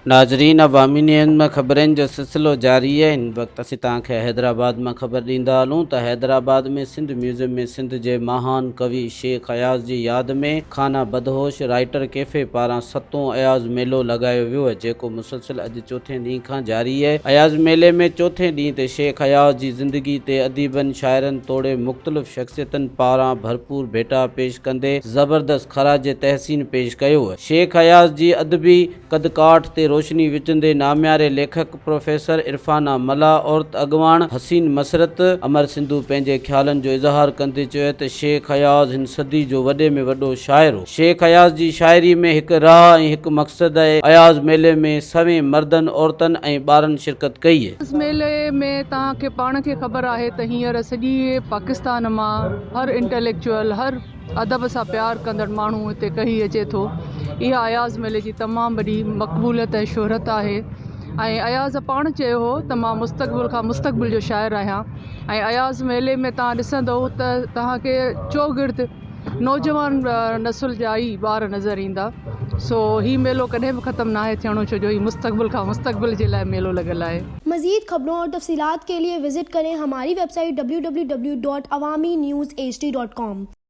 ناظرين عوامي نيوز ۾ خبرن جو سلسلو جاري آهي هن وقت اسين توهان کي حيدرآباد مان خبر ڏيندا هلون ته حيدرآباد ۾ سنڌ ميوزيم ۾ سنڌ جي مهان ڪوي شيخ اياز جي ياد ۾ خانه بدهوش رائيٽر ڪيفي پاران ستون اياز ميلو لڳايو ويو جيڪو مسلسل اڄ چوٿين ڏينهن کان جاري اهي. اياز ميلي ۾ چوٿين ڏينهن تي شيخ اياز جي زندگي تي اديبن، شاعرن توڙي مختلف شخصيتن پاران ڀرپور ڀيٽا پيش ڪندي زبردست خراج تحسين پيش ڪيو. شيخ اياز جي ادبي قدڪاٺ تي روشني وجهندي نامياري ليکڪ پروفيسر عرفانه ملاح، عورت اڳواڻ حسين مسرت، امر سنڌو پنهنجي خيالن جو اظهار ڪندي چيو ته شيخ اياز هن صدي جو وڏي ۾ وڏو شاعر هو. شيخ اياز جي شاعري ۾ هڪ راهه ۽ هڪ مقصد آهي. اياز ميلي ۾ سوين مردن، عورتن ۽ ٻارن شرڪت ڪئي. اياز ميلي ۾ توهان کي پاڻ کي خبر آهي ته هينئر سڄي پاڪستان مان هر انٽيليڪچوئل، هر ادب سان پيار ڪندڙ ماڻهو هتي ڪهي اچي ٿو. اها اياز ميلي جي تمام وڏي مقبوليت ۽ شهرت آهي ۽ اياز پاڻ چيو هو ته مان مستقبل کان مستقبل جو شاعر آهيان ۽ اياز ميلي ۾ توهان ڏسندؤ ته توهان کي چوگرد نوجوان نسل جا ئي ٻار نظر ايندا سو هي ميلو ڪڏهن به ختم ناهي ٿيڻو ڇو جو هي مستقبل کان مستقبل جي لاء ميلو لڳل آهي. مزيد خبرون اور تفصيلات ڪي ليي وزٽ ڪرين هماري website W W W dot Awami news H D dot com.